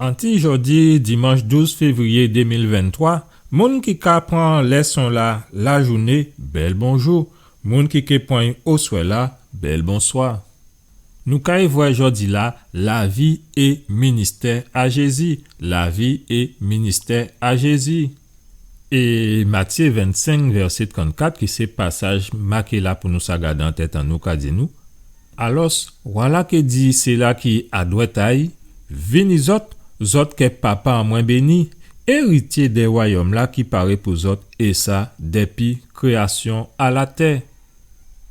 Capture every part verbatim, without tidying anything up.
An ti jòdi, dimanch douz févriyé dé mil venntwa, moun ki ka pran lèson-la lajouné, bèl bonjou. Moun ki ké pran'y oswè-la, bèl bonswa. Nou kay vwè jòdi-la, lavi é ministè a Jézi, lavi é ministè a Jézi. É Matyé vennsenk, vèsé trannkat, ki sé pasaj maké la pou nou sa gadé an tèt an nou, ka di nou, Alòs, wa-la ké di sila ki a dwèt a'y, vini zòt, zòt kè Papa an mwen béni, érityé dè wayòm-la ki paré pou zòt, é sa dèpi kréyasyon a latè.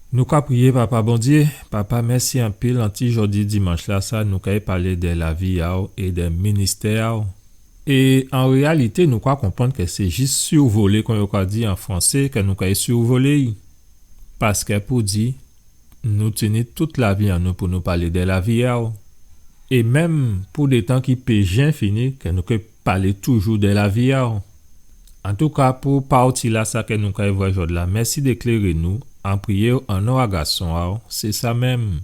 Nou ka priyé. Papa Bondyé, Papa, mèsi anpil, an ti jòdi dimanch-la sa, nou kay palé dè lavi a'w é dè ministè a'w. É an réyalité, nou ka konprann kè sé jis sirvolé, kon yo ka di an fransé, kè nou kay sirvolé'y. Paskè pou di, nou tini tout lavi an nou pou nou palé dè lavi a'w. É menm pou dé tan ki pé jen fini, kè nou ké palé toujou dè lavi a'w. Antouka, pou pati-la sa kè nou kay vwè jòdi-la, mèsi dè kléré nou, an priyé'w an non a Gason a'w, sé sa menm.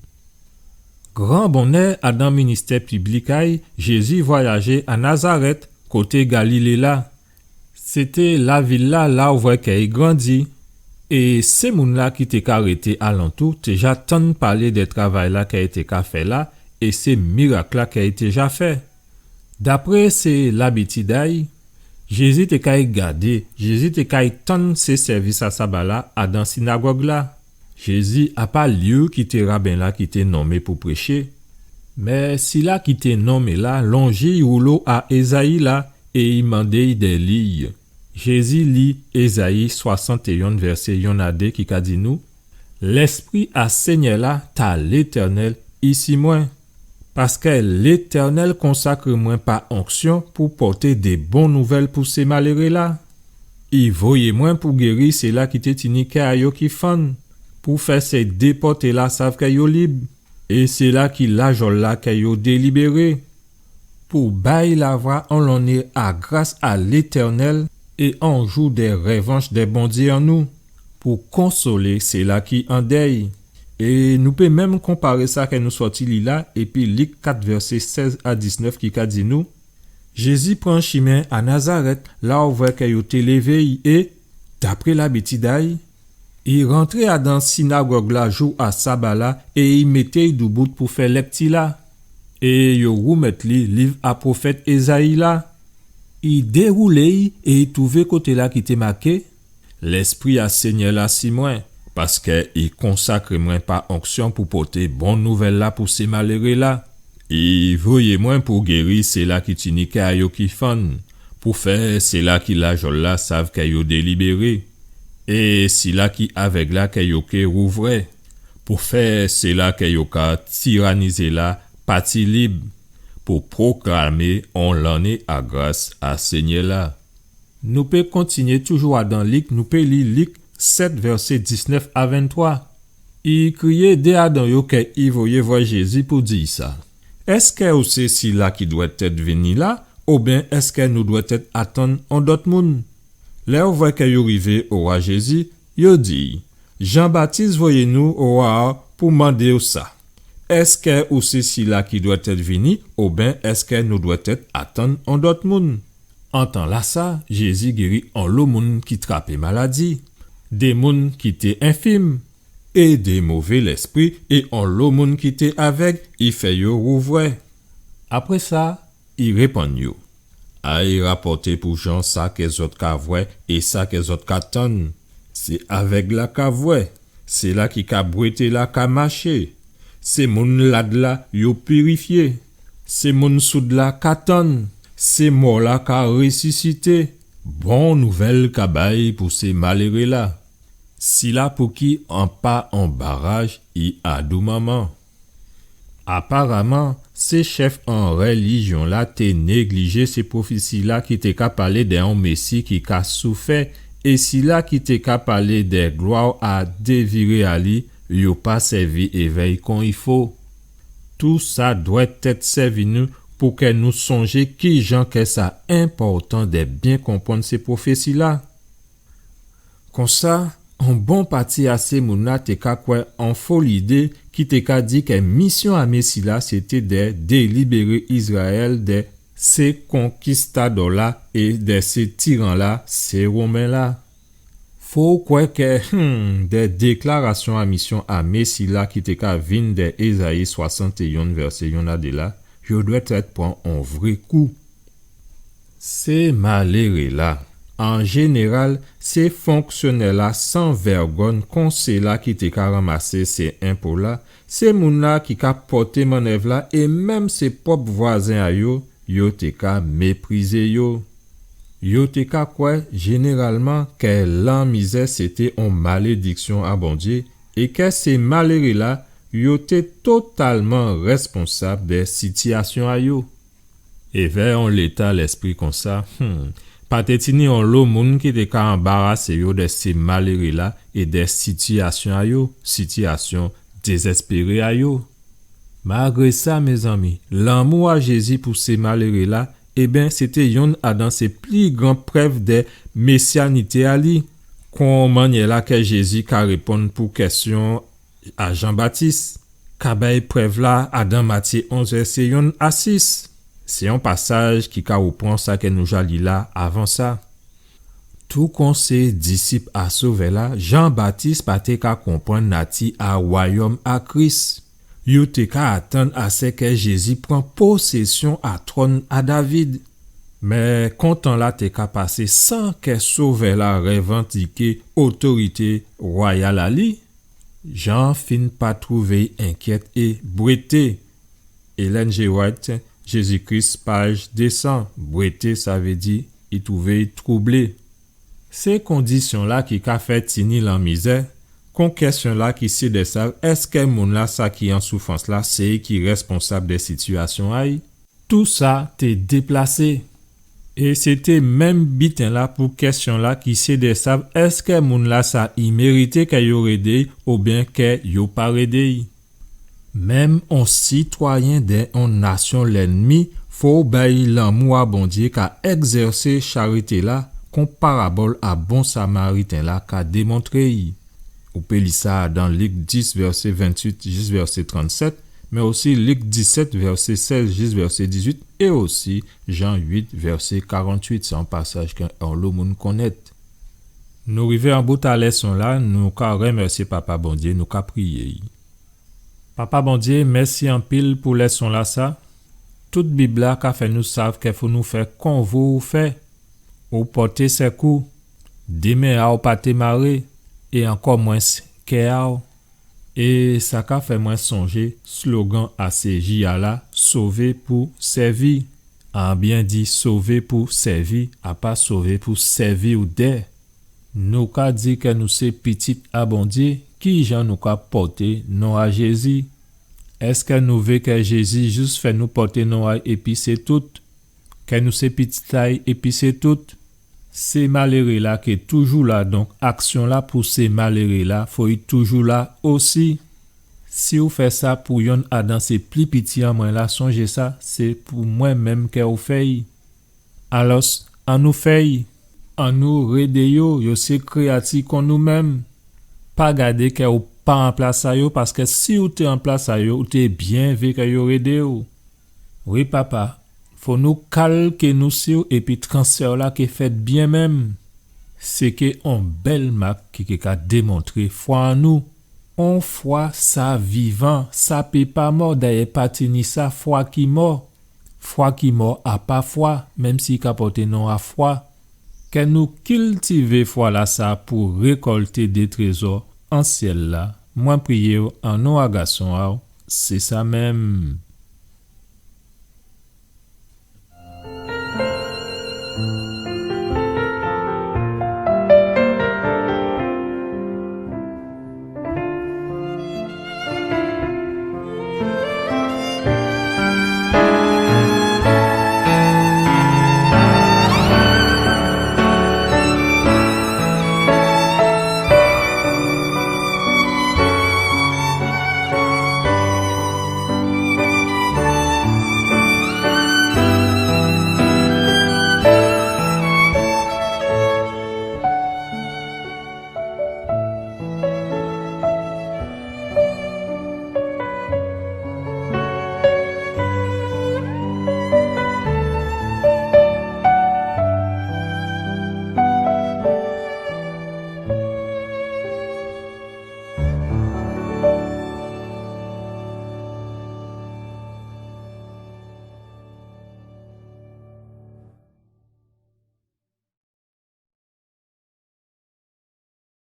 Gran bonnè, adan ministè piblik a'y, Jézi vwayajé a Nazarèt, koté Galilé la. Sété lavil-la, la ou vwè kè i grandi. É sé moun-la ki té ka rété alantou té ja tann palé dè travay-la kè i té ka fè la, é sé mirak-la kè i té ja fè. Dapré sé labitid a'y, Jézi té kay gadé, Jézi té kay tann sé sèvis a saba-la adan sinagòg-la. Jézi, a pa li ki té raben-la ki té nonmé pou préché, mé sila ki té nonmé la lonji woulo a Ézayi la é i mandé'y dè li'y. Jézi li Ézayi swasantéyon, vèsé yonn a dé, ki ka di nou, Lèspri a Sényè-la, ta Létènèl, i si mwen. Paskè Létènèl konsakré mwen pa onksyon pou pòté dé bon nouvèl pou sé maléré-la. I voyé mwen pou géri sila ki té tini kè a yo ki fann, pou fè sé dépòté-la sav kè yo lib, é sila ki lajòl la kè yo délibéré, pou bay lavwa on lanné a gras a Létènèl é on jou dè révanch dè Bondyé an nou, pou konsolé sila ki an dèy. É nou pé menm konparé sa kè nou sòti li la épi Lik kat vèsé sèz a diznèf ki ka di nou, Jézi pran chimen a Nazarèt, la ou vwè kè yo té lévé'y é, dapré labitid a'y, i rantré adan sinagòg-la jou a saba-la é i mété'y doubout pou fè lèkti-la. É yo woumèt li liv a pwofèt Ézayi la. I déwoulé'y é i twouvé koté-la ki té maké, Lèspri a Sényè-la si mwen, paskè i konsakré mwen pa onksyon pou pòté bon nouvèl-la pou sé maléré-la. I voyé mwen pou géri sila ki tini kè a yo ki fann, pou fè sila ki lajòl la sav kè yo délibéré, é sila ki avèg la kè yo ké wouvwè, pou fè sila kè yo ka tiranizé la pati lib, pou pwoklamé on lanné a gras a Sényè-la. Nou pé kontinyé toujou adan Lik, nou pé li Lik sèt, vèsé diznèf a venntwa. I kriyé dé adan yo kè i voyé vwè Jézi pou di'y sa. Èskè ou sé sila ki dwètèt vini la, oben èskè nou dwètèt atann on dòt moun? Lè ou vwè kè yo rivé owa Jézi, yo di'y, Jan Batis voyé nou owa a pou mandé'w sa. Èskè ou sé sila ki dwètèt vini, oben èskè nou dwètèt atann on dòt moun? An tan-lasa, Jézi géri onlo moun ki trapé maladi, dé moun ki té enfim, é dé mové lèspri, é onlo moun ki té avèg, i fè yo wouvwè. Apré sa, i réponn yo, Ay rapòté pou Jan sa kè zòt ka vwè é sa kè zòt ka tann. Sé avèg la ka vwè, sila ki ka bwété la ka maché, sé moun lad la yo pirifyé, sé moun soud la ka tann, sé mò la ka résisité. Bon nouvèl ka bay pou sé maléré la. Sila pou ki an pa on baraj i a dou manman. Aparaman, sé chèf an rèlijyon la té néglijé sé pwofési la ki té ka palé dè on Mési ki ka soufè, é sila ki té ka palé dè glwa a déviré a li, yo pa sèvi évè'y kon i fo. Tousa dwètèt sèvi nou pou kè nou sonjé kijan kè sa enpòtan dè byen konprann sé pwofési la. Konsa, on bon pati a sé moun la té ka kwè on fo lidé ki té ka di kè misyon a Mési la sété dè délibéré Izrayèl dè sé konkistadò-la é dè sé tiran-la, sé Women-la. Fo kwè kè, hmm, dè déklarasyon a misyon a Mési-la ki té ka vin dè Ézayi swasantéyon vèsé yonn a dé la, yo dwèt èt pran on vré kou. Sé maléré-la, an jénéral, sé fonksyonè-la san vègogn kon séla ki té ka ranmasé sé enpo-la, sé moun-la ki ka pòté mannèv-la é menm sé pwòp vwazen a yo, yo té ka méprizé yo. Yo té ka kwè jénéralman kè lanmizè sété on malédiksyon a Bondyé é kè sé maléré-la, yo té totalman rèsponsab dè sitiyasyon a yo. Èvè on léta lèspri konsa, hmm, pa té tini onlo moun ki té ka anbarasé yo dè sé maléré-la é dè sitiyasyon a yo, sitiyasyon dézèspéré a yo. Malgré sa, mézanmi, lanmou a Jézi pou sé maléré-la, ében, sété yonn adan sé pli gran prèv dè mésyanité a li. Kon mannyè-la kè Jézi ka réponn pou kèsyon a Jan Batis, ka bay prèv-la adan Matyé onz vèsé yonn a sis. Sé on pasaj ki ka rèpran sa kè nou ja li la avan sa. Tou kon sé disip a Sovè-la, Jan Batis pa té ka konprann nati a wayòm a Kris. Yo té ka atann a sè kè Jézi pran posésyon a twòn a David. Mé kon tan-la té ka pasé san kè Sovè-la révandiké otorité wayal a li, Jan fin pa twouvé-y enkyèt é bwété. Ellen G. White, Jésus-Christ, paj dé san. Bwété, sa vé di i twouvé-y twoublé. Sé kondisyon-la ki ka fè tini lanmizè, kon kèsyon-la ki sé dè sav èskè moun-lasa ki an soufrans-la sé-y ki rèsponsab dè sitiyasyon a-y. Tousa té déplasé. É sété menm biten-la pou kèsyon-la ki sé dè sav èskè moun-lasa i mérité kè yo rédé-y oubyen kè yo pa rédé-y. Menm on sitwayen dè on nasyon lènmi, fo bay lanmou a Bondyé ka ègzèsé charité-la, kon parabòl a bon Samariten-la ka démontré-y. Ou pé li sa dan Lik dis, vèsé ventuit jis vèsé trannsèt, mé osi Lik disèt, vèsé sèz jis vèsé dizuit, é osi Jan uit, vèsé karantuit. Sé on pasaj kè onlo moun konnèt. Nou rivé an bout a lèson-la, nou ka rèmèsyé Papa Bondyé, nou ka priyé-y. Papa Bondyé, mèsi anpil pou lèson-lasa. Tout Bib-la ka fè nou sav kè fo nou fè kon vou ou fè. Ou pòté sèkou. Dé men a-w pa té maré, é ankò mwens kè a-w. É sa ka fè mwen sonjé slogan a sé J A-la, sové pou sèvi. An byen di sové pou sèvi, a pa sové pou sèvi ou dè. Nou ka di kè nou sé pitit a Bondyé, kijan nou ka pòté non a Jézi? Èskè nou vé kè Jézi jis fè nou pòté non a-y épi sé tout? Kè nou sé pitit a-y épi sé tout? Sé maléré-la ké toujou la, donk aksyon-la pou sé maléré-la, fo i toujou la osi. Si ou fè sa pou yonn adan sé pli piti an mwen la, sonjé sa, sé pou mwen menm kè ou fè-y. Alòs, annou fè-y, annou rédé yo, yo sé kréyati kon nou menm. Pa gadé kè ou pa an plas a yo, paskè si ou té an plas a yo, ou té byen vé kè yo rédé-w. Wi, Papa, fò nou kalké nou si-w épi transfè-la ké fèt byen menm. Sé ké on bèl mak ki ké ka démontré fwa an nou. On fwa sa vivan, sa pé pa mò, dayè pa tini sa fwa ki mò. Fwa ki mò a pa fwa, menm si i ka pòté non a fwa. Kè nou kiltivé fwa-lasa pou rékòlté dé trézò an syèl-la. Mwen priyé-w an non a Gason a-w, sé sa menm.